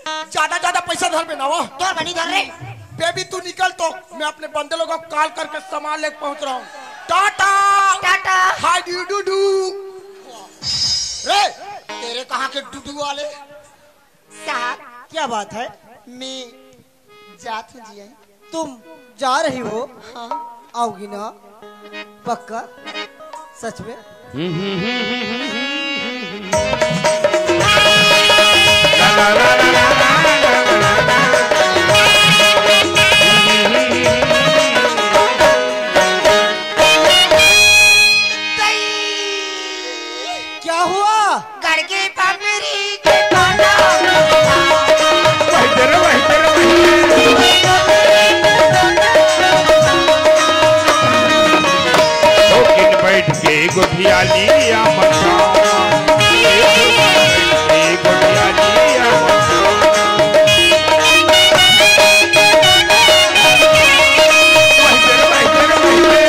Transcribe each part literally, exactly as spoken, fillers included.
ज्यादा ज्यादा पैसा धर बे ना वो। तोर बनी धर रे। बेबी तू निकल तो, मैं अपने बंदे लोगों को कॉल करके सामान लेके पहुंच रहा हूँ। टाटा। टाटा। हाय डू डू डू। रे, तेरे कहाँ के डुडू वाले? साहब। क्या बात है? मैं जात हूँ जी। तुम जा रही हो? हाँ। आओगी ना? पक्का? सच में? क्या हुआ? गड़के पापड़ी के पाना। वही तेरे, वही तेरे, वही तेरे। शौकीन बैठ के गोठिया लिया मचा। बैठ के गोठिया लिया मचा। वही तेरे, वही तेरे, वही तेरे।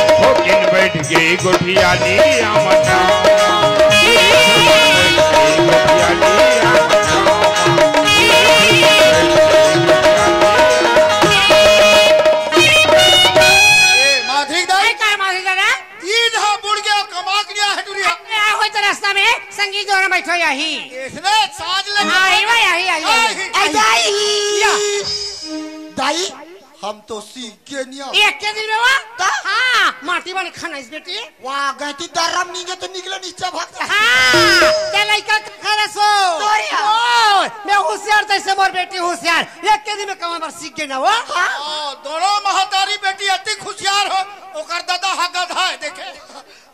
शौकीन बैठ के गोठिया लिया मचा। गोठिया लिया मचा। ए, माधुरी दाई। काय, काय माधुरी दादा? तीन हा बुढ़ गया, कमा के लिया है टुरिया। अरे, आ होय तो रास्ता में संगीत जोड़ा बैठो यही। इसने साज ले। हाँ, यही, यही, यही, यही। यही। ए, दाई। या। दाई, हम तो सीख गे निया। एक के दिन में वो? त? हाँ, माटी बने खाना इस बेटी। वाह, गैती दर्रम नीचे तो निकले नीचे भाग जा। हाँ, ते लइका का खरस हो। तोरिया। ओ, मैं होशियार तैसे मोर बेटी होशियार। एक के दिन में कमा बर सीख गे ना वो। हाँ। ओ, दोनों महतारी बेटी अति होशियार हो। ओकर दादा हा गधा है, देखे।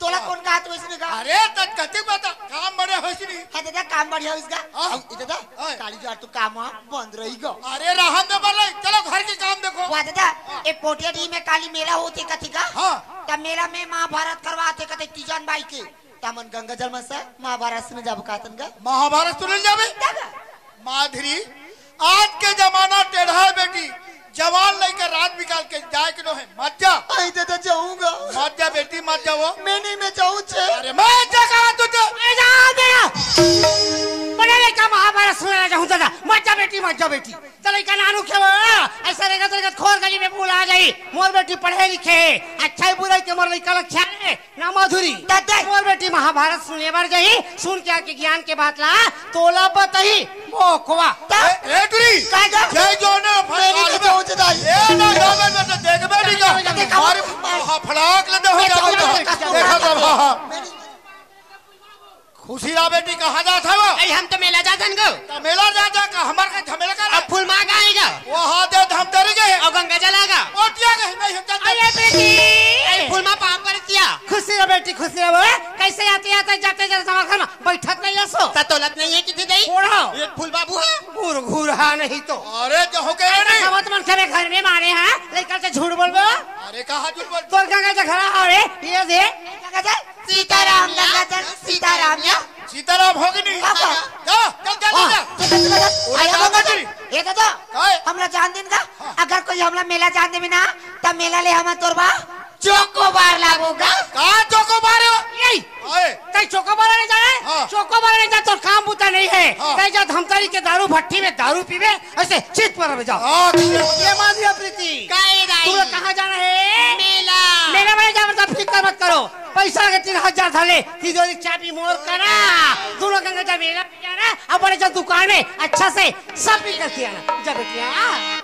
तोला कोन कहा तू इसने कहा? अरे, तत कति बता, काम बड़े होइस नी। हाँ दादा, काम बढ़िया होइस गा। हाँ। अब दादा, हाँ। काली जो तू काम वहाँ बंद रही गो। अरे, रहन दे बले, चलो घर के काम देखो। वाह दादा, हाँ। ए पोटिया डी में काली मेला होथे कथे गा। हाँ। त मेला में महाभारत करवाथे कथे तीजन बाई के। त हमन गंगा जल में से महाभारत सुने जाबो कातन गा। महाभारत सुने जाबे? दादा। माधुरी, आज के जमाना टेढ़ा है बेटी, जवान लइका रात बिकाल के जाए के नोहे, मत जा। आई दादा, जाऊंगा। मत जा बेटी, मत जा वो। मैं नहीं, मैं जाऊं छे। अरे मत जा, कहा तू तो। मैं जा दे। बड़े लइका महाभारत सुने जाऊं दादा, मत जा बेटी, मत जा बेटी। त लइका नानू खेलो, ऐसा रहेगा तो खोर गली में भूल आ जाई। मोर बेटी पढ़े लिखे है, अच्छा ही बुराई के मोर लइका लग ख्याल है। ना माधुरी, दादा। मोर बेटी महाभारत सुने बर जाही, सुन के आके ज्ञान के बात ला, तोला बताही, मोखवा। ए, ए, टुरी। का गा? जय जोने, मेरी फटाक तो ले। पहुंच दाई। ए, ना, ना, ना, ना, देख, मैं नहीं जा। देखा। अरे, हाँ, फड़ाक ले दे, हो मैं जा, जाऊंगा, हो जा। देखा, देखा। हाँ, हाँ। खुशी रा बेटी, कहाँ जात हव? अरे, हम तो मेला जात हन गो। त मेला जात हव का, हमर का झमेला का? अब फूल मांग आएगा। वो हाथ दे, हम तेरी गए। और गंगा जल आगा। ओटिया गए, नहीं, हम जाते। अरे बेटी। अरे फूल माँ पाँव पर किया। खुशी रह बेटी, खुशी रह। कैसे आते, आते, जाते, जाते हमारे घर में बैठत नहीं है सो। त तोलत नहीं है कितनी दई? ओढ़ो। ये फूल बाबू है। घूर, घूर, हाँ नहीं तो। अरे जो हो गए अरे नहीं। समझ मन से घर में मारे हैं, लेकर से झूठ बोल बोल। अरे कहाँ झूठ बोल? तोर गंगा जल खड़ा, अरे ये दे। गंगा जल। सीताराम गंगा जल, सीताराम या। सीताराम हो कि नहीं? हाँ, हाँ। जा, चल, चल, हाँ, चल, चल। चल, चल, चल, चल। अरे, अरे, बाबा बाबा जी। जी, ये दादा, काय? हमला जान देन का? हाँ। अगर कोई हमला मेला जान देवे ना, तब मेला ले हम तोर बा चोकोबार लाबो गा। का चोकोबार हो? यही। ओए। तई चोकोबार नहीं जाए? हाँ। चोकोबार नहीं जाए, तोर काम बुता नहीं है। हाँ। तई जा धमतरी के दारू भट्टी में दारू पीबे, ऐसे चित पर रह जाओ। हाँ, ठीक है। ये मान लिया प्रीति। काय राई? तुम लोग कहाँ जाना है? मेला। मेला में जाना, तो फिक्र मत करो। पैसा के तीन हजार धर ले, तिजोरी चाबी मोर करा। दोनों गंगा जा मेला में जाना, अब बड़े जा दुकान में अच्छा से shopping करके आना। जा बेटिया।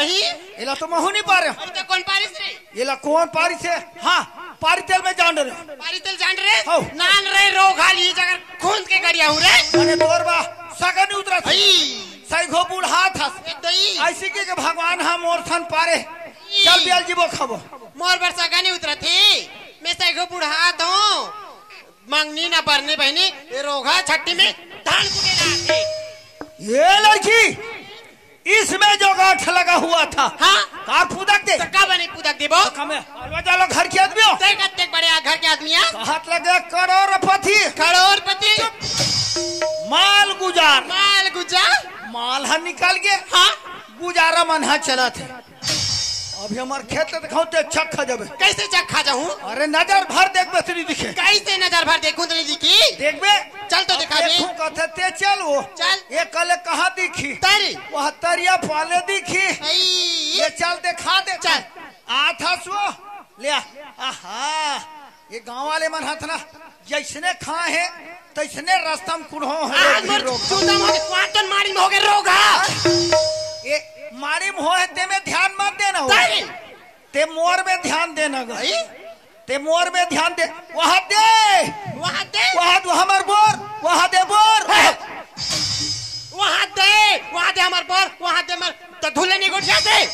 एला तो महू नहीं पारे। अरे तो कोन पारिस रे? एला कोन पारिस हे? हाँ, पारी तेल में जान रहे। पारी तेल जान रहे? हौ। नान रहे रोघा ली जगह खूंद के गड़िया हूँ रे। अरे तोर बा सगा नहीं उतरा थे। हई। सही घो बूढ़ा था। ए दई। ऐसी के, के भगवान हा मोर थन पारे। चल बियाल जीबो खाबो। मोर बर सगा नहीं उतरा थे। मैं सही घो बूढ़ा था। मंगनी ना बरनी बहनी, ये रोघा छट्टी में धान कुटे ना थे। ये लड़की, इसमें जो गांठ लगा हुआ था, हाँ। कार पुदक दे। तो का बने पुदक देबो? तो कमे, अलवा जालो घर के आदमी हो। ते कत्ते बड़े आ घर के आदमी आ? हाथ लगे करोड़पति। करोड़पति। माल गुजार। माल गुजार। माल हा निकाल के हाँ। गुजारा मन हा चला थे। अभी हमार खेत ल दिखाऊं ते चख खा जाबे। कैसे चख खा जाऊं? अरे नजर भर देखबे त नहीं दिखे। कैसे नजर भर देखूं त नहीं दिखी? देखबे। चल तो अब दिखा दे। देखूं कथे ते चल वो। चल। ये कले कहाँ दिखी? तरी। वह तरिया पाले दिखी। आई। ये चल दिखा दे। चल। आ था सो। ले आ। आहा। ये गांव वाले मन हाथ ना जैसने खा हे तैसने रास्ता में कुढ़ो हे आज रोग ही मोर रोग। चूता मोर क्वांटन मारी में हो गए रोग हा। ये मारी में हो हे ते में ध्यान मत देना हो। तरी। ते मोर में ध्यान देना गा। आई। ते मोर में ध्यान दे। वहाँ दे। वहाँ दे। वहाँ दे हमर बोर। वहाँ दे बोर। है। वहाँ दे, वहाँ दे हमर बोर, वहाँ दे हमर, तो धुले नहीं गोठिया से।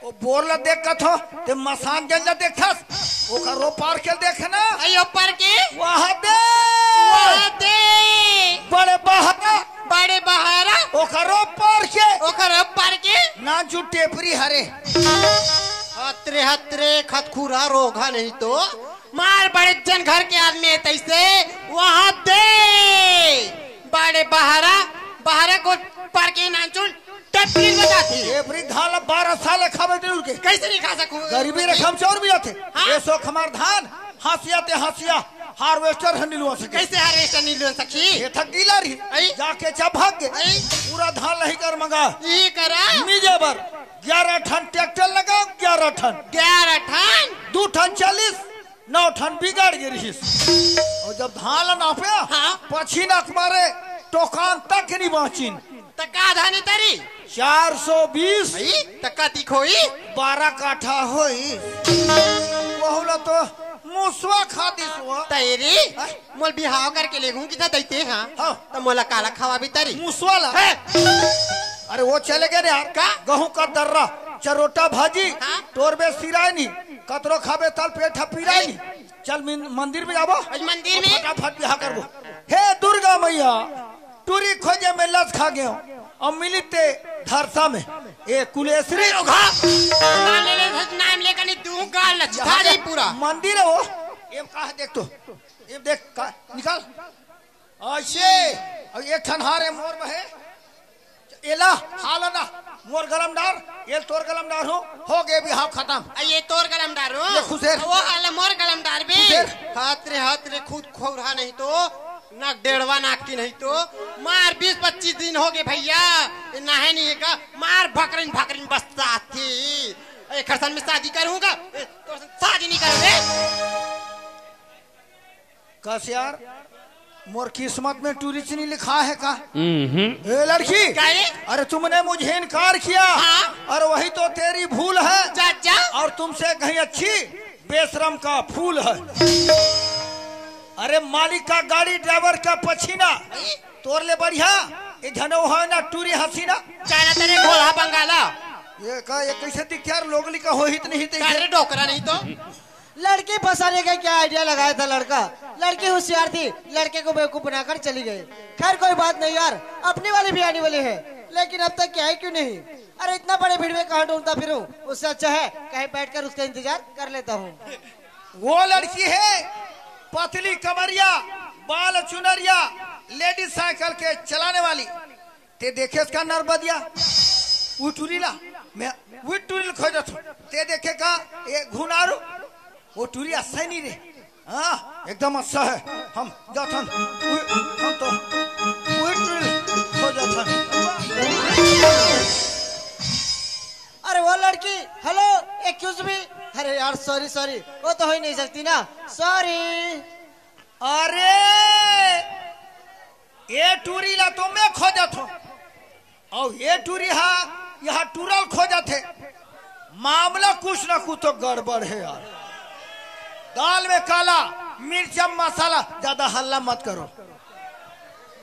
ओ बोर ला देख कथो, ते मसान जन ला देखथस, ओकर ओ पार के देख ना। अयो पार के? वहाँ दे। वहाँ दे। बड़े बहारा। बड़े बहारा। ओकर ओ पार के। ओकर ओ पार के। ना जू टेपरी हरे। हतरे हतरे खतखुरा रोघा नहीं तो। मार बड़े जन घर के आदमी है तैसे। वहाँ दे। बड़े बहारा, बहारा को पार के नाचुन टट्टीन बजाती। एवरी धान ला बारह साल खाबे जरूर के। कैसे नहीं खा सकूं? गरीबी रकम चौर भी आथे। हाँ? ये सो हमार धान, हंसिया ते हंसिया, हार्वेस्टर हन निलवा सके। कैसे हार्वेस्टर निलवा सकी? ये थक गीला रही। आई। जाके चा भाग गए। आई। पूरा धान लही कर मंगा। ये करा। मीजे बर ग्यारह ठन ट्रैक्टर लगा, ग्यारह ठन। ग्यारह ठन? दू ठन चालीस, नौ ठन बिगड़ गे रिहिस। और जब धान ल नापे, हाँ। पछीना के मारे टोकान तक नहीं बाँचिन। त का धान तरी? चार सौ बीस। ई त का दिखोई? बारह काठा होई। वहू ला तो मुसवा खा दिस वो। तैरी? हाँ? मोल बिहाव करके ले घूम किथा दैते हाँ। हाँ। त मोला काला खवाबी तरी? मुसवा ला। है। अरे वो चले गए रे यार। का? गहूं का दर्रा, चरोटा भाजी, हाँ? तोरबे सिराय नहीं, कतरो खाबे तल पेट ह पिराय नहीं। चल मिन-, मंदिर में जाबो। आज मंदिर में? फटाफट बिहा करबो। हे दुर्गा मैया, टूरी खोजे में लस खा गयो। अब मिली ते धरसा में। ए कुलेश्री। अरे ओ घा। नाम ले ले, नाम लेकर नहीं तू गाल लचका दे पूरा। मंदिर है वो। ये कहा देख तो। ये देख का निकाल। ऐसे। अब एक ठन हार है मोर में है। एला, हाल ना, मोर गलम डार, ये तोर गलम डार हो, हो गए बिहाव खत्म। आ, ये तोर गलम डार हो? ये खुसेर। वो हाल मोर गलम डार बे। खुसेर। हाथ रे, हाथ रे, खुद खोरहा नहीं तो, ना डेढ़वा नाक की नहीं तो, मार बीस पच्चीस दिन हो गए भैया, ये नाहे नहीं है का, मार भकरिन भकरिन बस्ता थी। ए, खरसन में शादी करूंगा, ए, तोर से शादी नहीं करूंगे। कस यार, मोर किस्मत में टूरी चीनी लिखा है का? हम्म। ए लड़की, क्या है? अरे तुमने मुझे इनकार किया हाँ। और वही तो तेरी भूल है। जा, जा। और तुमसे कहीं अच्छी बेशरम का फूल है। अरे मालिक का गाड़ी ड्राइवर का पछीना, नहीं। तोर ले बढ़िया ये झनो है ना टूरी हसीना। चाइना तेरे घोड़ा बंगाला। ये का, ये कैसे दिख यार, लोगली का हो ही तो नहीं थे। अरे डोकरा नहीं तो। लड़की फंसाने का क्या आइडिया लगाया था लड़का? लड़की होशियार थी, लड़के को बेवकूफ बनाकर चली गई। खैर कोई बात नहीं यार, अपनी वाली भी आने वाली है, लेकिन अब तक क्या है क्यों नहीं? अरे इतना बड़े भीड़ में कहाँ ढूंढता फिरूं, उससे अच्छा है कहीं बैठकर उसका इंतजार कर लेता हूँ। वो लड़की है पतली कमरिया, बाल चुनरिया, लेडीज साइकिल के चलाने वाली। ते देखे इसका नरबदिया, वो टूरी ला, मैं वो टूरी ला खोजत हूँ। ते देखे का, ये घुनारू, वो टूरी अच्छा ही नहीं रे। हाँ, एकदम अच्छा है। हम जाथन, वो, हम तो वो टूरी ला खोजत हन। अरे वो लड़की, हेलो, एक्सक्यूज मी। अरे यार, सॉरी, सॉरी, वो तो हो ही नहीं सकती ना, सॉरी। अरे, ये टूरी ला तो मैं खोजत हूँ। और ये टूरी हा, यहाँ टूरा ल खोजथे। मामला कुछ ना कुछ तो गड़बड़ हे यार। दाल में काला मिर्चा मसाला, ज्यादा हल्ला मत करो।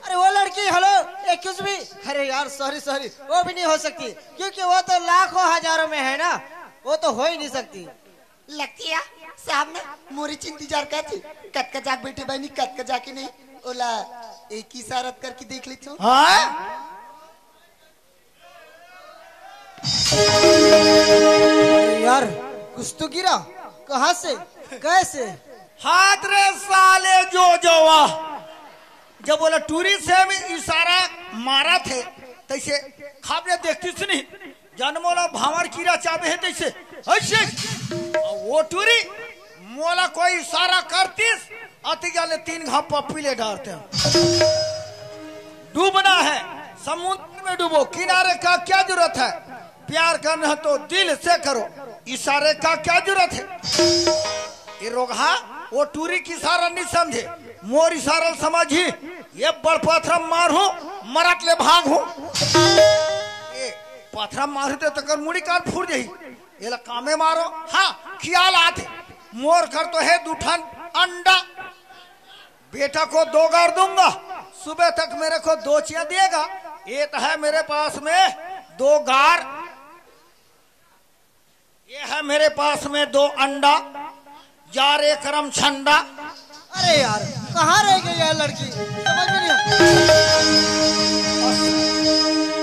अरे वो लड़की, hello, excuse me। अरे यार, sorry sorry, वो भी नहीं हो सकती, क्योंकि वो तो लाखों हजारों में है ना, वो तो हो ही नहीं सकती। लगती है साहब ना मोरी च इंतजार करथे। कतका जाके बैठे बहिनी, कतका जाके नहीं। ओला एक इशारा करके देख लेथो। हाँ? अरे यार, कुछ तो गिरा। कहाँ से? कैसे? हाथ रे साले जो जवा। जब बोला टूरी से भी इशारा मारथे, तैसे खाबे देखती सुनी। जन मोला भांवर कीरा चाबे हे तैसे। ऐसे। वो टूरी मोला कोई इशारा करतीस, अति जाने तीन घाव पप्पी ले डारते हैं। डूबना है, समुद्र में डूबो, किनारे का क्या जरूरत है? प्यार करना है तो दिल से करो, इशारे का क्या जरूरत है? ये रोगहा, वो टूरी के इशारा नहीं समझे, मोर इशारा समझी। ये बड़ पथरा मारहूं, मरत ले भागहूं। ये पथरा मारहूं ते तकर मुड़ी कान फूट जाही। एला कामे मारो। हाँ, खियाल आथे। मोर कर तो है दू ठन अंडा। बेटा को दो गार दूंगा, सुबह तक मेरे को दो चिया देगा। ये तो है मेरे पास में दो गार, ये है मेरे पास में दो अंडा। यार, ये करम छंडा। अरे यार, कहाँ रह गई यार लड़की, समझ में नहीं आ-,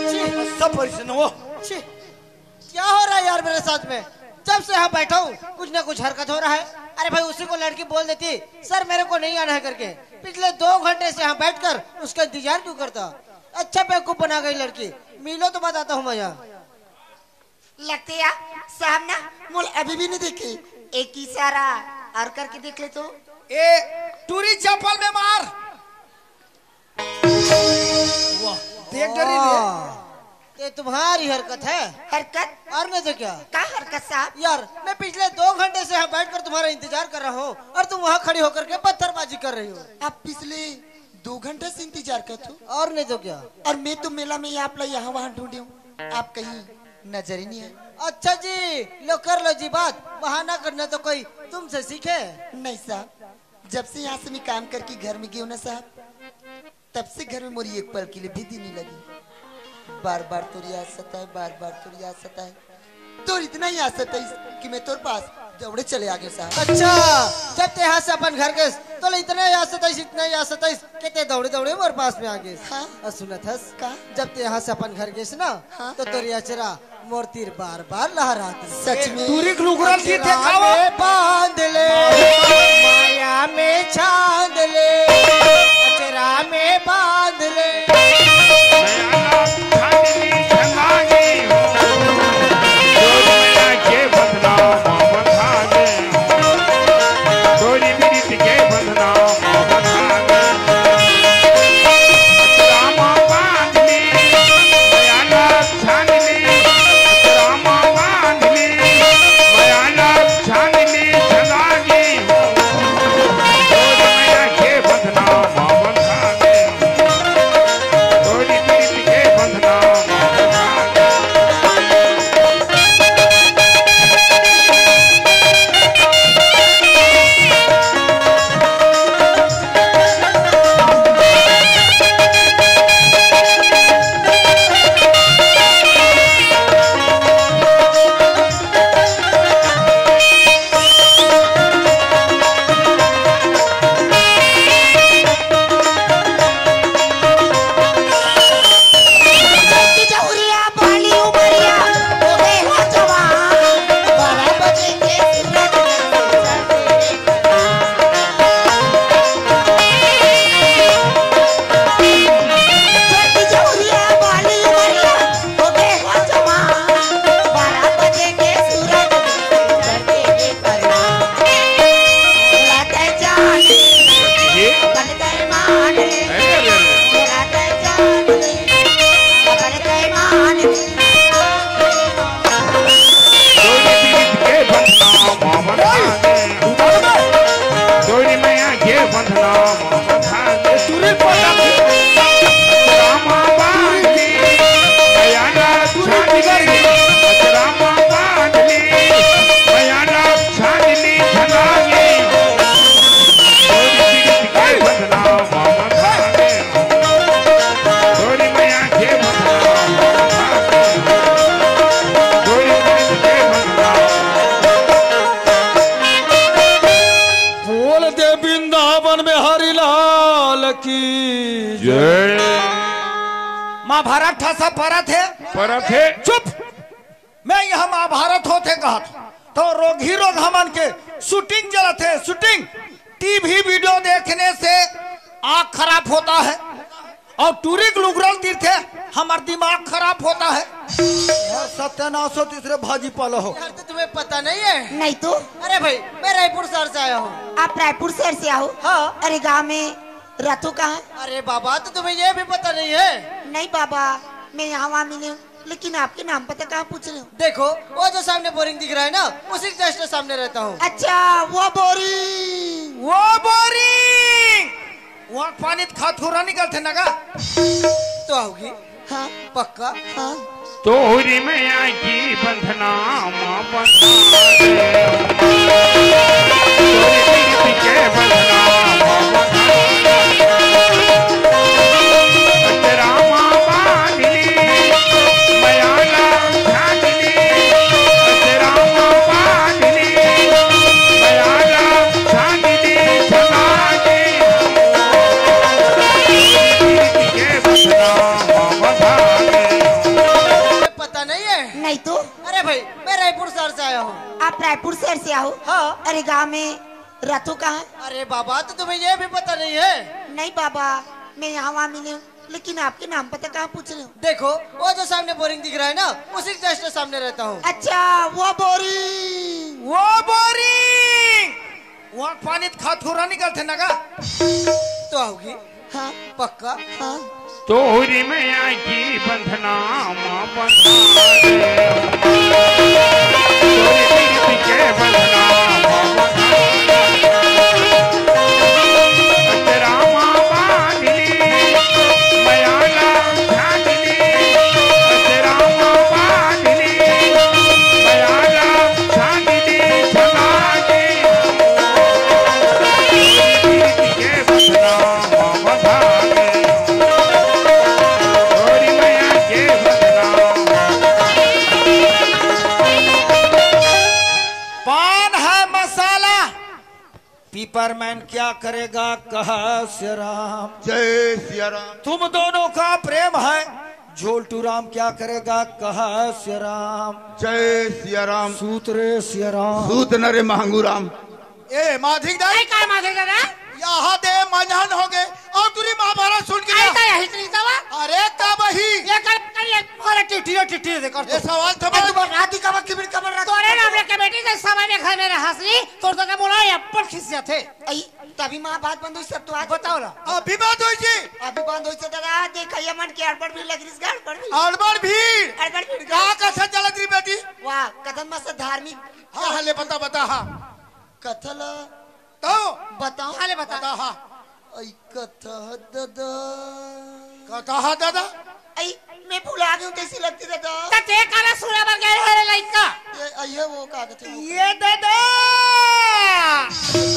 छी। सब परिश्रम हो। छी। क्या हो रहा है यार मेरे साथ में? जब से यहाँ बैठा हूँ, कुछ ना कुछ हरकत हो रहा है। अरे भाई, उसी को लड़की बोल देती, "सर, मेरे को नहीं आना है," करके। पिछले दो घंटे से यहाँ बैठकर उसका इंतजार क्यों करता? अच्छा बेवकूफ बना गई लड़की। मिलो तो बताता हूँ मजा। लगते या साहब ना मोला अभी भी नहीं देखे। एक इशारा और करके देख ले तो। ए, टूरी चप्पल में मार। वाह, देख डरी रे। वाह, ये तुम्हारी हरकत है। हरकत? और नहीं तो क्या? का हरकत साहब? यार, मैं पिछले दो घंटे से यहाँ बैठकर तुम्हारा इंतजार कर रहा हूँ और तुम वहाँ खड़ी होकर के पत्थरबाजी कर रही हो। आप पिछले दो घंटे से इंतजार करत हो? और नहीं तो क्या? और मैं तो मेला में आप ला यहाँ वहाँ ढूंढे हूँ, आप कहीं नजर ही नहीं आए। अच्छा जी, लो कर लो जी बात, बहाना करना तो कोई तुमसे सीखे। नहीं साहब, जब से यहाँ से मैं काम करके घर में गई हूँ ना साहब, तब से घर में मोरी एक पल के लिए भी दिल नहीं लगी। बार बार तोर याद सताए, बार बार तोर याद सताए, तोर इतना याद सताइस कि मैं तोर पास दौड़े चले आ गए साहब। अच्छा, जब ते यहाँ से अपन घर गए, तो ले इतना याद सताइस, इतना याद सताइस कि ते दौड़े दौड़े मोर पास में आ गए। हाँ। और सुनत हस, का? जब ते यहाँ से अपन घर गए ना, हाँ। तो तोर अचरा मोर तीर बार बार लहरात। सच में। टूरी के लुगरा की अचरा देखावा। में बांध ले, माया में छांद ले, अचरा में बांध ले। ठसा परत हे। परत हे। चुप। मैं यहाँ महाभारत होथे कहत तो रोगही रोगहा मन के शूटिंग चलत हे, शूटिंग। टीवी वीडियो देखने से आँख खराब होता है और टूरी के लुगरल तीरथे, हमर दिमाग खराब होता है। यार सत्यानाश हो, तीसरे भाजी पाला हो। यार, तो तुम्हें पता नहीं है? नहीं तो। अरे भाई, मैं रायपुर शहर से आया हूँ। आप रायपुर शहर से आओ? हाँ। अरे, गाँव में रतु कहाँ है? अरे बाबा, तो तुम्हें ये भी पता नहीं है? नहीं बाबा, मैं यहाँ वहाँ मिली हूँ, लेकिन आपके नाम पता कहाँ पूछ रही हूँ? देखो, वो जो सामने बोरिंग दिख रहा है ना, उसी के जस्ट सामने रहता हूँ। अच्छा, वो बोरिंग। वो बोरिंग। वहाँ पानी तो खात हो रहा निकलते ना का? तो आओगी? हाँ। पक्का? हाँ। तोहरी मया के बंधना मा बंधा रे। तोहरी पीरती के बंधना मा बंधा रे। अचरा मा बांधली, मया ला छांदली। अचरा मा बांधली, मया ला छांदली, छना के। तोहरी पीरती के बंधना मा बंधा रे। पता नहीं है? नहीं तो। अरे भाई, मैं रायपुर शहर से आया हूँ। आप रायपुर शहर से आओ? हाँ। अरे, गाँव में रतु कहाँ है? अरे बाबा, तो तुम्हें ये भी पता नहीं है? नहीं बाबा, मैं यहाँ वहाँ मिली हूँ, लेकिन आपके नाम पता कहाँ पूछ रही हूँ? देखो, वो जो सामने बोरिंग दिख रहा है ना, उसी के जस्ट सामने रहता हूँ। अच्छा, वो बोरिंग। वो बोरिंग। वहाँ पानी तो खात हो रहा निकलते ना का? तो आओगी? हाँ। पक्का? हाँ। तोहरी मया के बंधना मा बंधा रे। तोहरी पीरती के बंधना मा बंधा रे। अचरा मा बांधली, मया ला छांदली। अचरा मा बांधली, मया ला छांदली, छना के। पान है मसाला, पिपरमैन क्या करेगा, कहा सिया राम। जय सिया राम। तुम दोनों का प्रेम है, झोलटू राम क्या करेगा, कहा सिया राम। जय सिया राम। सूत रे सिया राम। सूत न रे महंगू राम। ए, माधिक दाई। ए, काय माधिक दादा? यहाँ दे मंझन हो गए और तुरी महाभारत सुन के आई गया। तो यही तरी तवा। अरे, का बही? ये कर, कर, ये मारे टिटियो, टिटियो दे कर ए, तो। सवाल तो ए, बोल। तू बोल, राती का बा, किबिर का बा, राती तोरे का बा। नाम लेके बेटी के समय में घर में रहस नी, तोर तो बोला ये अपन खिसिया थे। आई, तभी माँ बात बंद हुई सब तो आज। बताओ ना। अभी बात हुई जी। अभी बंद हुई से दादा, देखा ये मन के अड़बड़ भी लग रही है, अड़बड़ भी। अड़बड़ भीड़। अड़बड़ भीड़। कहाँ का से चलत रही बेटी? वाह, कदम मस्त धार्मिक। हाँ, हाँ, ले बता, बता, हाँ। कथा ला तो बताओ। हाँ, ले बता। बता, हाँ। आई कथा दादा। कथा हा दादा? आई, मैं भुला गई हूँ, कैसी लगती दादा? त ते काला सुना बर गए हरे लइका? ये, आई है वो का कहते हैं? ये दादा।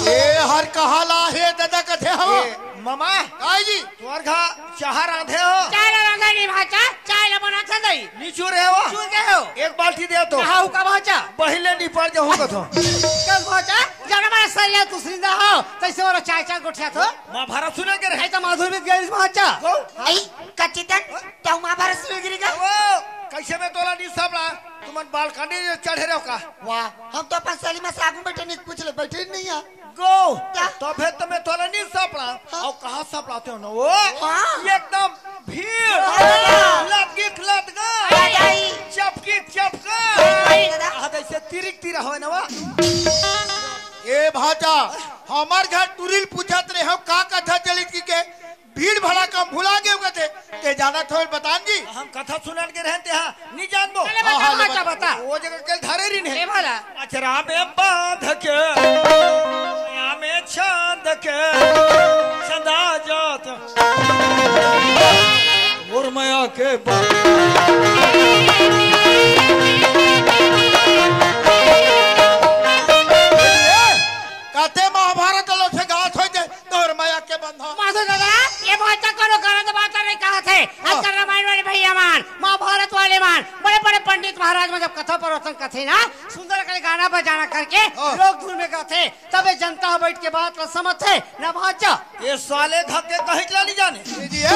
ए हर कहा ला हे दादा कथे हो? ए, मामा। आई जी। तोर घा चाह रांधे हो? चाय ला रांधा नहीं भाचा, चाय ला बना था दई। नी चूर रहे हो? चूर गए हो? एक बाल्टी दे तो। हाँ, हुका भाचा। पहले निपट जाऊँ कथो। कल भाचा, जब हमारा सरिया तू सिंदा हो, तैसे वाला चाय चाय गोठिया थो। महाभारत सुने के रहे। ऐसा माधुरी गई भाचा। गो। आई, कच्चितन, तू महाभारत सुने गिरी का? वो, कैसे में तोला नी सबला, तुमन बालकनी चढ़े रहो का? वाह, हम तो अपन सलीमा से आगू बैठे नहीं, पूछ ले, बैठे ही नहीं है। गो, क्या? तभे तो मैं तोला नहीं सपड़ा। हाँ। और कहाँ सपड़ाते हो ना वो? हाँ। एकदम भीड़। हाँ। लतकी लतगा। आई, आई। चपकी चपका। आई, दादा। आ, जैसे तिरिक तिरा हो ना वो। ए भाटा, हमार घर टुरिल पूछत रहे हो, का कथा चलित की के? भीड़ भड़ाका भुला गेव कथे, ते जानत होय बतान जी। हम कथा सुनन के रहन ते हा, नी जानबो। अरे हाँ, बता, हाँ, ले बता, बता। बता। वो जगह के धरे रिन हे। ए भला। अचरा में बांध के, मया में छांद के, चंदा जात। और मया के बांध। कते महाभारत लो से गात होय ते, तोर मया के बंधा। माधो दादा, ये बात तो कोनो गलत बात नहीं कहा थे। हाँ। आजकल रामायण वाले भैया मान, महाभारत वाले मान, बड़े-बड़े पंडित महाराज मन जब कथा प्रवचन कथे ना, सुंदर करे गाना बजाना करके हाँ। लोक धुन में गाथे, तबे जनता ह बइठ के बात ला समझथे ना भांचा। ये साले घर के कहीं ला नहीं जाने। जी, ए,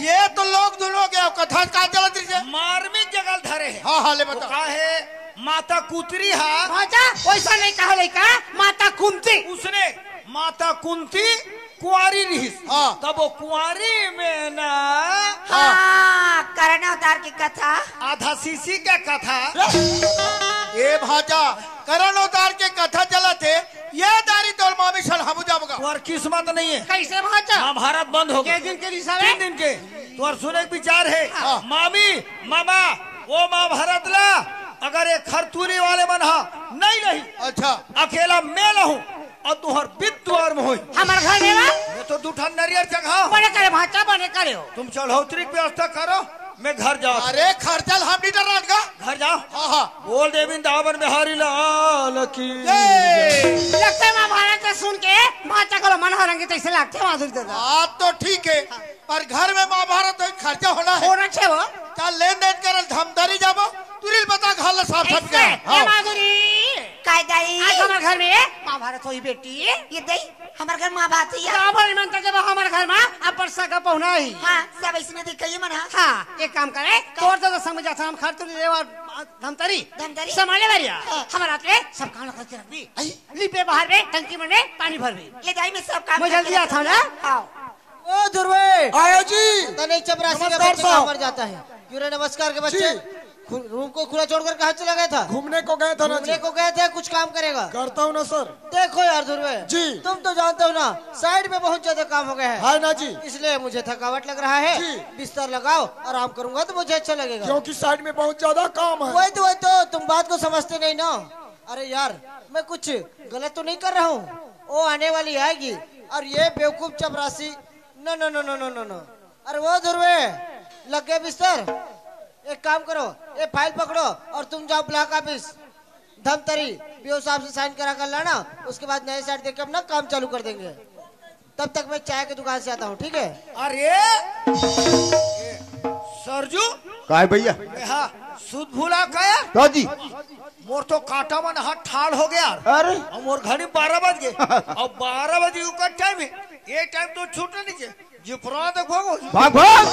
ये तो लोक धुन हो गया, कथा का चलत रही है। मार्मिक जगह धरे है। हाँ, हाँ, ले वो बता। का है, माता कुतरी हा। भांचा, वैसा नहीं कहा लइका, माता कुंती। उसने माता कुंती कुंवारी रिहिस। हाँ। तब वो कुंवारी में ना हाँ, करण अवतार की कथा। आधा सीसी के कथा। ए भांचा, करण अवतार के कथा चलत हे, ये दारी तोर मामी सन हमू जाबगा। तोर किस्मत नहीं है। कैसे भांचा? महाभारत बंद हो गया। के दिन के रिहिस हे? तीन दिन के। तोर सुने के विचार है। हाँ। मामी, मामा, वो महाभारत ला अगर ये खरतूरी वाले मन हा नहीं रही, अच्छा। अकेला मैं रहूं, अउ तुंहर बित दुवार में होई। हमर घर में बा? मैं तो दू ठन नरियर चघाव। बने करे भांचा, बने करे हो। तुम चढ़ौतरी के व्यवस्था करो, मैं घर जाओ। अरे खर्चा ल हम नहीं डरान का। घर जाओ। हाँ, हाँ। बोल देविन दामन बिहारी लाल की। ए! लगथे महाभारत ला सुन के भांचा के मन हरंगे तइसे लगथे माधुरी दादा। बात तो ठीक है, पर घर में महाभारत हो, खर्चा होना है। होना छे वो। चल लेन देन करल धमतरी जाबो, तुरिल बता घर ला साफ साफ ऐसे, कर। ए हाँ। माधुरी। काय दाई? आज हमर घर में महाभारत होही बेटी। ये दाई, हमर घर महाभारत होही। गाँव भर मन तक जब हमर घर में अपन सगा पहुना ही। हाँ, सब इसने दिखाइए मन, हाँ। हाँ, एक काम करे, तोर तो संग में जाथन हम खरतूरी लेवा धमतरी। धमतरी? संभाले बारिया। हाँ। हमर आते सब काम करके रख दी। आई। लिपे बाहर में टंकी में पानी भर दी। ले दाई, मैं सब काम मैं करके जल्दी रख आता हूँ ना। दी। आओ। ओ ध्रुवे। आयो जी। तने चपरासी का नमस्कार बच्चे साहब। कहाँ पर जाता है? क्यों रे नमस्कार के बच्चे? जी। खु-, रूम को खुला छोड़कर कहाँ चला गया था? घूमने को गया था ना घूमने जी। को गए थे, कुछ काम करेगा? करता हूँ ना सर। देखो यार ध्रुवे, जी। तुम तो जानते हो ना, साइड में बहुत ज्यादा काम हो गया है। है ना जी। इसलिए मुझे थकावट लग रहा है। जी। बिस्तर लगाओ, आराम करूंगा तो मुझे अच्छा लगेगा। क्योंकि साइड में बहुत ज्यादा काम है। वही तो, वही तो, तुम बात को समझते नहीं ना। अरे यार, मैं कुछ गलत तो नहीं कर रहा हूँ? वो आने वाली आएगी और ये बेवकूफ चपरासी, नो, नो, नो। अरे वो ध्रुवे, लग गए बिस्तर? एक काम करो, ये फाइल पकड़ो और तुम जाओ ब्लॉक ऑफिस धमतरी, बीओ साहब से साइन करा कर लाना, उसके बाद नए सेट देके अपना काम चालू कर देंगे। तब तक मैं चाय की दुकान से आता हूँ, ठीक है? अरे सरजू। काय भैया? हाँ, सुध भुला काया। का जी? मोर तो कांटा मन हाथ ठाड़ हो गया। अरे। अब मोर घड़ी बारह बज गए। अब बारह बजे का टाइम है, ये टाइम तो छूट नहीं चाहिए। जिपरा देखो वो। भाग, भाग।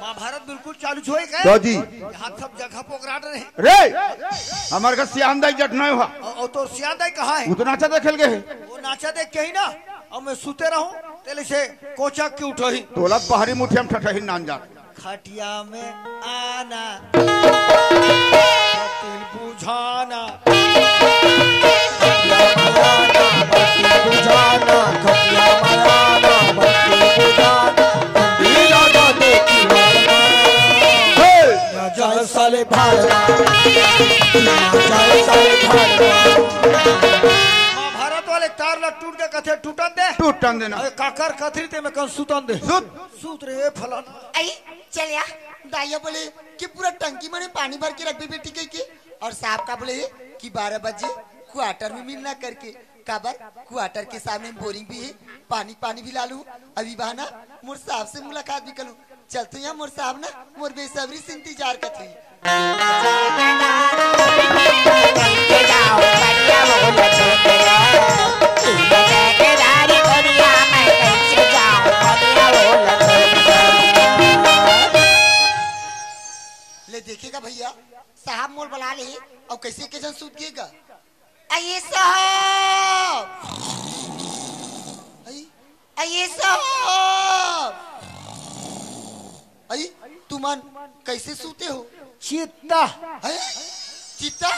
महाभारत बिल्कुल चालू होए का? तो जी। यहाँ सब जगह पोकराट रहे। रे, हमारे का सियान दाई जट नहीं हुआ। और, और तो सियान दाई कहाँ है? वो तो नाचा देखे गए है। वो नाचा देख के ही ना, अब मैं सुते रहूं, तेले से कोचा क्यों उठो ही? तोला बाहरी मुठिया में ठठही नान जा। खटिया में आना, बत्ती बुझाना। खटिया में आना, बत्ती बुझाना, खटिया में आना, बत्ती बुझाना, बत्ती लगा दे दीवाना। हे! ना जाए साले भाड़ में, ना जाए साले भाड़ में। महाभारत वाले तार ला टूट के कथे टूटन दे। टूटन देना। अरे काकर कथरी ते में कन सुतन दे। सुत। सूत रे फलाना। आई, चल या, दाइया बोले कि पूरा टंकी मने पानी भर के रख दे बेटी कह के, और साहब का बोले कि बारह बजे क्वार्टर में मिलना करके, काबर क्वार्टर के सामने बोरिंग भी है, पानी, पानी भी ला लूं, अभी बहाना मोर साहब से मुलाकात भी कर लूं। चल तो या मोर साहब ना, मोर बेसब्री से इंतजार करथे। ले देखेगा भैया, साहब मोर बला ले, अउ कैसे के जन सूत गेगा? अये साहब, अये, अये साहब, अये, तुमन कैसे सूते हो? चित्ता। अये, चित्ता?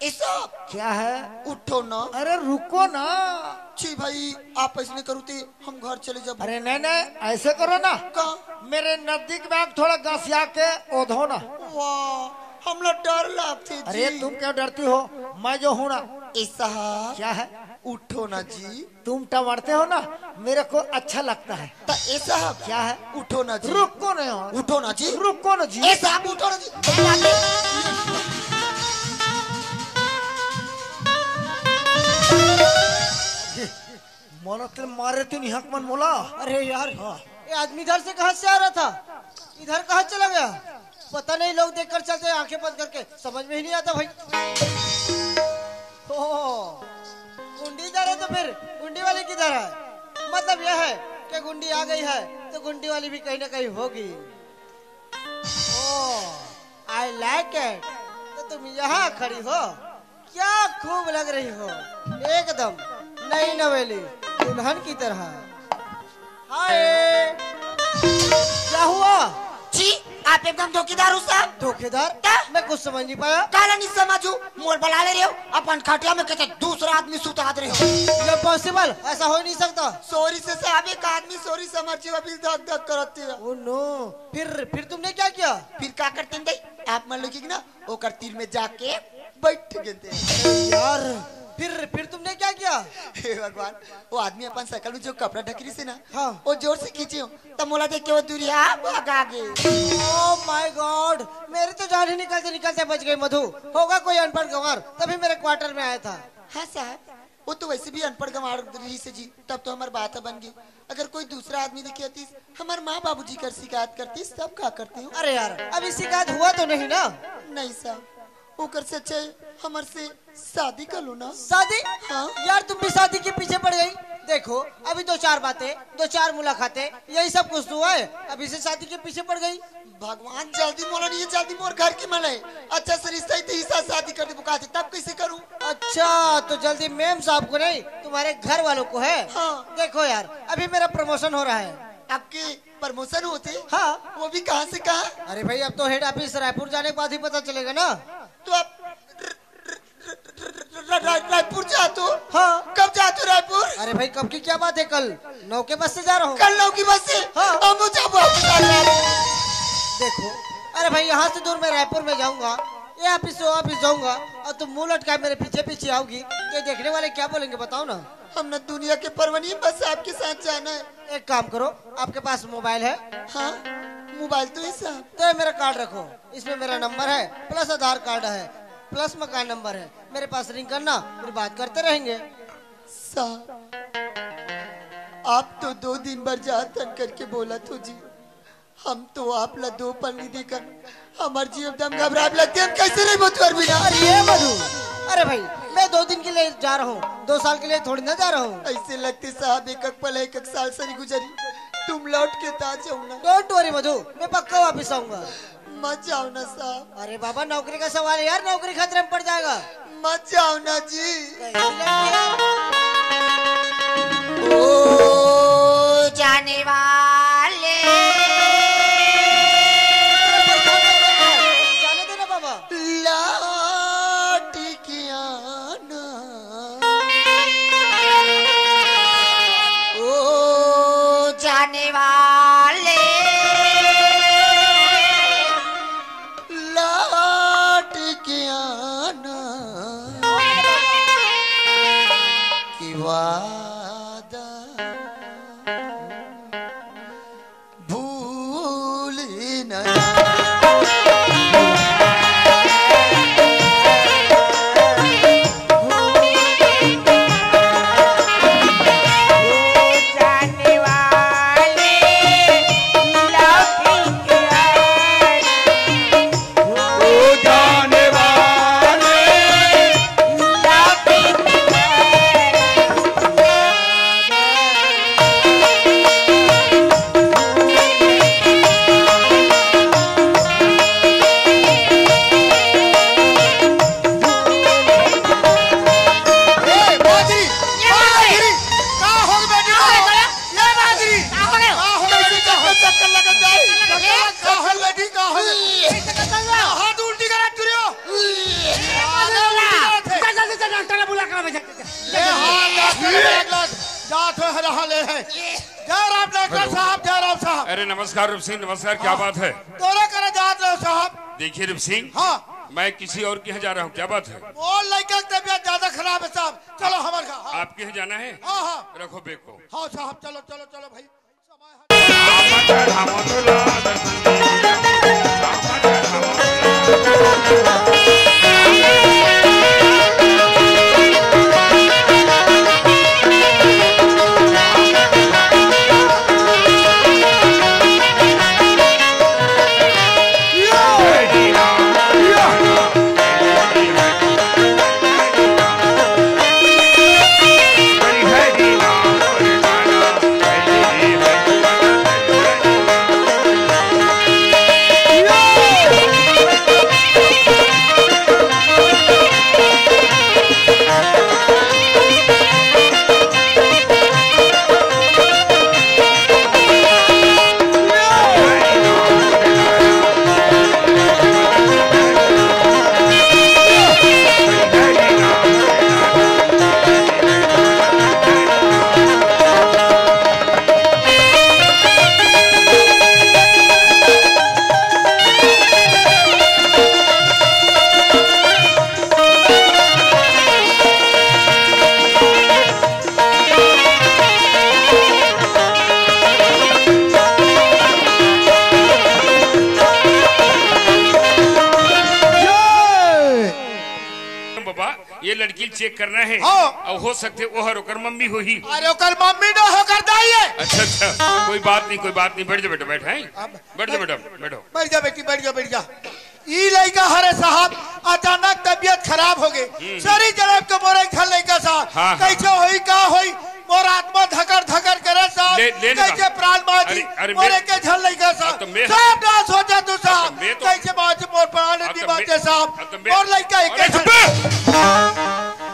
ए साहब, क्या है? उठो ना। अरे रुको ना। छी भाई, आप ऐसे नहीं करो ते हम घर चले जाबो। अरे नहीं, नहीं, ऐसे करो ना। का? मेरे नजदीक में आके थोड़ा घसिया के ओढ़ो ना। वाह, हमला डर लगथे जी। अरे तुम क्यों डरती हो, मैं जो हूँ ना। ए साहब। क्या है? उठो ना जी। तुम टमारते हो ना, मेरे को अच्छा लगता है। त ए साहब। क्या है? उठो ना जी। रुको ना यार। उठो ना जी। रुको ना जी। ए साहब, उठो ना जी। मोला तेल मारे तू निहक मन मोला। अरे यार, हाँ। ये आदमी इधर से कहाँ से आ रहा था, इधर कहाँ चला गया? पता नहीं, लोग देखकर चलते हैं आंखें बंद करके, समझ में ही नहीं आता भाई। ओ, गुंडी जा रहे तो फिर गुंडी वाली किधर है? मतलब यह है कि गुंडी आ गई है तो गुंडी वाली भी कहीं ना कहीं होगी। ओ, आई लाइक इट। तो तुम यहाँ खड़ी हो, क्या खूब लग रही हो, एकदम नई नवेली दुल्हन की तरह। हाय, क्या हुआ? जी, आप एकदम धोखेदार हो साहब। धोखेदार? क्या? मैं कुछ समझ नहीं पाया। काला नहीं समझू, मोर बला ले रहे हो, अपन खटिया में कहते दूसरा आदमी सुता दे रहे हो। ये पॉसिबल, ऐसा हो ही नहीं सकता। सॉरी से साहब, एक आदमी सॉरी समझ जी, अभी धक धक करती है। ओ नो, फिर फिर तुमने क्या किया? फिर क्या करते हैं, आप मान लो कि ना, ओकर तीर में जाके बैठ गए थे। यार, फिर फिर तुमने क्या किया? हे भगवान, वो आदमी अपन शकल में जो कपड़ा ढकी रही से ना, हाँ। वो जोर से खींचे हो, तब मोला देख के वो दूरिया भागा गे। ओ माय गॉड, मेरी तो जान ही निकलते निकलते बच गई मधु। होगा कोई अनपढ़ गंवार, तभी मेरे क्वार्टर में आया था। हाँ साहब, वो तो वैसे भी अनपढ़ गंवार रही से जी, तब तो हमार बात बन गई। अगर कोई दूसरा आदमी दिखे आतीस, हमार माँ बाबूजी कर शिकायत करतीस, तब का करती हूँ? अरे यार, अभी शिकायत हुआ तो नहीं ना? नहीं साहब, ओकर से अच्छा है हमर से शादी कर लो ना। शादी? हाँ। यार, तुम भी शादी के पीछे पड़ गई। देखो, अभी दो चार बातें, दो चार मुलाकातें, यही सब कुछ तो हुआ है। अभी से शादी के पीछे पड़ गई। भगवान जल्दी मोला नहीं, जल्दी मोर घर की मन है। अच्छा से रिश्ता ही तो इसा शादी कर दे बुकाते, तब कैसे करूँ? अच्छा, तो जल्दी मेम साहब को नहीं, तुम्हारे घर वालों को है। हाँ। देखो यार, अभी मेरा प्रमोशन हो रहा है। आपके प्रमोशन होते? हाँ। वो भी कहाँ से कहाँ? अरे भाई, अब तो हेड ऑफिस रायपुर जाने के बाद ही पता चलेगा ना। तो आप रा-, रा-, रायपुर जातो? हाँ। कब जातो रायपुर? अरे भाई, कब की क्या बात है, कल नौ के बस से जा रहा हूँ। कल नौ की बस से? हाँ। हम जाबो आपके साथ रायपुर। देखो, अरे भाई, यहाँ से दूर मैं रायपुर में जाऊंगा, ये ऑफिस से ऑफिस जाऊंगा, और तुम मुंह लटकाए मेरे पीछे पीछे आओगी, तो ये देखने वाले क्या बोलेंगे, बताओ ना। हम ना दुनिया के परवाह नहीं, बस आपके साथ जाना है। एक काम करो, आपके पास मोबाइल है? हाँ, मोबाइल तो है साहब। तो ये मेरा कार्ड रखो, इसमें मेरा नंबर है, प्लस आधार कार्ड है, प्लस मकान नंबर है। मेरे पास रिंग करना, फिर बात करते रहेंगे। साहब, आप तो दो दिन बर जातन करके बोला तो जी, हम तो आप ला दो पल नहीं देखन, हमार जीव एकदम घबराए लगते, हम कैसे रहिबो तुहर बिना? अरे ये मधु, अरे भाई, मैं दो दिन के लिए जा रहा हूँ, दो साल के लिए थोड़ी ना जा रहा हूँ। ऐसे लगते साहब, एक एक पल एक एक साल से नहीं गुजरी, तुम लौट के ता जाओ ना। डोंट वरी मधु, मैं पक्का वापस आऊंगा। मत जाओ ना साहब। अरे बाबा, नौकरी का सवाल है यार, नौकरी खतरे में पड़ जाएगा। मत जाओ ना जी। कैसी लड़की है? ओ जाने वाले। जाने दो ना बाबा। लौट के आना। ओ जाने वाले। लौट के आना कि वादा भूल न ए, बाजरी, ये बाजरी, बाजरी। का हो गया बेटी? का हो गया? ये बाजरी। का हो गया? का हो गया? चक्कर, चक्कर लगत जाए। चक्कर लगत जाए। का हो बेटी, का हो गया? ये चक्कर चल रहा। हाथ उल्टी करा तुरियो। ये बाजरी उल्टी करा थे। चल, जल्दी चल, डॉक्टर ने बुला कर आ, चल, चल, चल। ले, हाँ, डॉक्टर ने बुला कर। जात हो, हरा हाल है। जय राम डॉक्टर साहब, जय राम साहब। अरे नमस्कार रूप सिंह, नमस्कार, क्या बात है? तोरा करे जात रहो साहब। देखिए रूप सिंह, हाँ। मैं किसी और के यहाँ जा रहा हूँ, क्या बात है? वो लड़का की तबीयत ज्यादा खराब है साहब, चलो हमारे घर। हाँ। आपके यहाँ जाना है? हाँ, हाँ। रखो बैग को। हाँ साहब, चलो, चलो, चलो भाई। बाबा, ये लड़की ल चेक करना हे। हाँ। अउ हो सकथे वो हर ओकर मम्मी होही। अरे ओकर मम्मी न, ओकर दाई हे। अच्छा, अच्छा, कोई बात नहीं, कोई बात नहीं, बैठ जा बेटा, बैठ, हैं? अब बैठ जा बेटा, बैठो। बैठ जा बेटी, बैठ जा, बैठ जा। ई लइका हरे साहब, अचानक तबीयत खराब हो गे। हम्म। शरीर जरब के मोरे घर लइका साहब। हाँ, हाँ। कइसे होई, का होई, मोर आत्मा धकर धकर करे साहब। ले, ले ना। कइसे प्राण बाँची, अरे, अरे, मोरे मैं के झन लइका हाँ, साहब। तो मैं सब नाश हो जा तू हाँ, तो साहब। मैं तो कइसे बाँची मोर प्राण हाँ, नहीं तो मैं बाँचे साहब। हाँ, तो मैं मोर लइका एक अरे, झन चुप बे!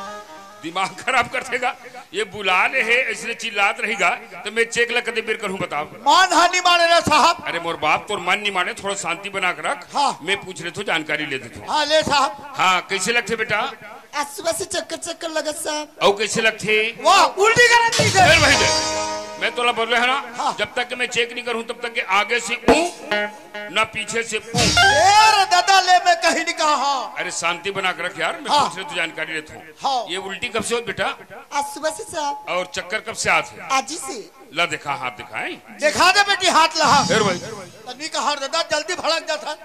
दिमाग खराब कर देगा। ये बुला ले हे, इसने चिल्लात रहेगा, तो मैं चेक ला कते बेर करूँ, बताओ। मानहानि माने ना साहब। अरे मोर बाप, तोर मन नहीं माने, थोड़ा शांति बना के रख। हाँ। मैं पूछ लेथों, जानकारी ले देथों। हाँ, ले साहब। हाँ, कइसे लगथे बेटा? आज सुबह से चक्कर चक्कर लगत साहब। अउ कइसे लगथे? वाह, उल्टी करत रहिथे। फिर वही दे। मैं तोला बोले हे ना, हाँ। जब तक के मैं चेक नहीं करूँ, तब तक के आगे से ऊँ, ना पीछे से पूँ। ए रे दादा, ले मैं कहीं नहीं कहा। अरे शांति बना के रख यार, मैं हाँ। पूछ लेथों, जानकारी लेथों। हाँ। ये उल्टी कब से होत बेटा? आज सुबह से साहब। अउ चक्कर कब से आत हे? आज ही से। ला देखा, हाथ दिखाएं। दिखा दे बेटी, हाथ ला। फिर भाई। तनी का हाथ दादा, जल्दी भड़क जाता।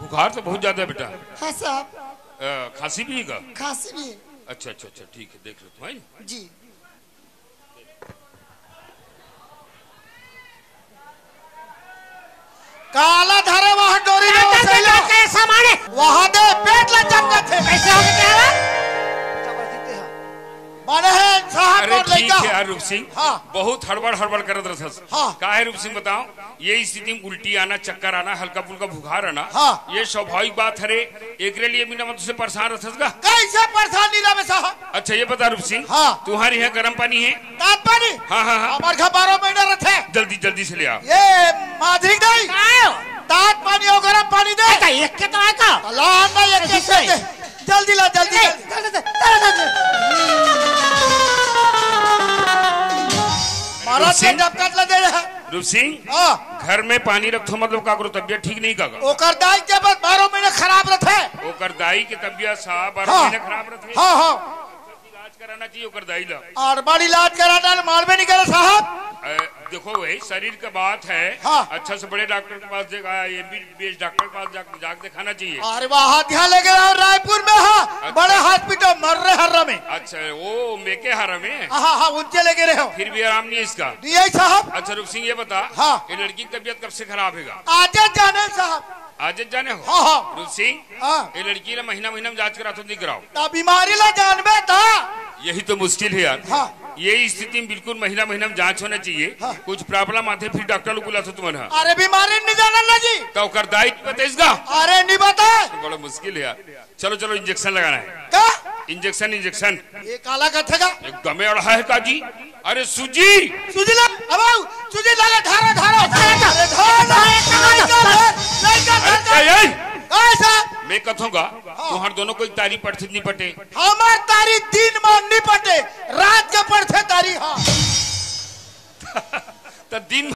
बुखार तो बहुत ज्यादा है बेटा। हाँ साहब। अ, खांसी भी है का? खांसी भी है। अच्छा, अच्छा, अच्छा, ठीक है, देख लेथों, है? जी। काला धरे वहाँ डोरी में वसैला। वहाँ दे, पेट ला चपकत हे। कैसे हो गया? माने हे साहब अरे मोर ठीक लइका। है यार रूप सिंह, हाँ। बहुत हड़बड़ हड़बड़ करत रथस। हाँ। का हे रूप सिंह बताओ, ये स्थिति में उल्टी आना, चक्कर आना, हल्का फुल्का बुखार आना, हाँ। ये स्वाभाविक बात हरे। एकरे लिए बिना मतलब से परेशान रथस का? कइसे परेशान नहीं रहे साहब? अच्छा ये बता रूप सिंह, हाँ। तुम्हारे यहाँ गर्म पानी है? तात पानी? हाँ, हाँ, हाँ। हमर घर बारह महीना रथे। जल्दी, जल्दी से ले आ। ये माधुरी दाई, का हो? तात पानी अउ गरम पानी दे। अच्छा, एक के तो आय का? ला ना, एक के दे। जल्दी ला, जल्दी, ए, जल्दी। जल्दी, जल्दी, जल्दी, जल्दी। महाराज रूप सिंह? डबकत ला दे रहा। रूप सिंह, हाँ। घर में पानी रखथो मतलब का करो, तबीयत ठीक नहीं का का? ओकर दाई के बस बारह महीना खराब रथे। ओकर दाई के तबीयत साहब बारह हाँ। महीना खराब रथे। हाँ, हाँ। इलाज कराना चाहिए ओकर दाई ला। अड़बड़ इलाज कराना ल मानबे नहीं करे साहब। अ, देखो भाई, शरीर का बात है। हाँ। अच्छा से बड़े डॉक्टर के पास देखा, एमबीबीएस डॉक्टर के पास जा, जाके दिखाना चाहिए। अरे वाह, हाथ यहाँ लेके आओ रायपुर में, हाँ। अच्छा। बड़े हॉस्पिटल मर्रे हर्रा में। अच्छा, वो मेके हर्रा में? हाँ, हाँ, उनके लेके रहे हो। फिर भी आराम नहीं है इसका? नहीं है साहब। अच्छा रूप सिंह, ये बता, हाँ। ये लड़की की तबीयत कब से खराब है? आज जाने साहब। आज जाने हो? हाँ, हाँ। रूप सिंह, हाँ। ये लड़की ला महीना महीना में जांच कराथो नहीं कराओ? ता बीमारी ला जानबे ता। यही तो मुश्किल है यार। हाँ। ये स्थिति में बिल्कुल महीना महीना में जांच होना चाहिए। हाँ। कुछ प्रॉब्लम आथे फिर डॉक्टर लोग बुलाथो तुमन हा। अरे बीमारी नहीं जाना ना जी। तो ओकर दाई नहीं बताइस का? अरे नहीं बताए। बड़ा मुश्किल है यार। चलो चलो इंजेक्शन लगाना है। का? Injection, injection. ये काला कथे का? एकदम अड़हा है का जी? अरे सूजी। सूजी ला, अब आओ, सूजी लगा, धारो, धारो। अरे धारो, धारो, धारो, धारो, धारो, धारो। अरे, ए, ए। का साहब? मैं कथों का, हाँ। तुम्हार दोनों कोई तारी पढ़थे नहीं पटे? हमार तारी दिन में नहीं पटे, रात के पढ़थे तारी, हाँ। तो दिन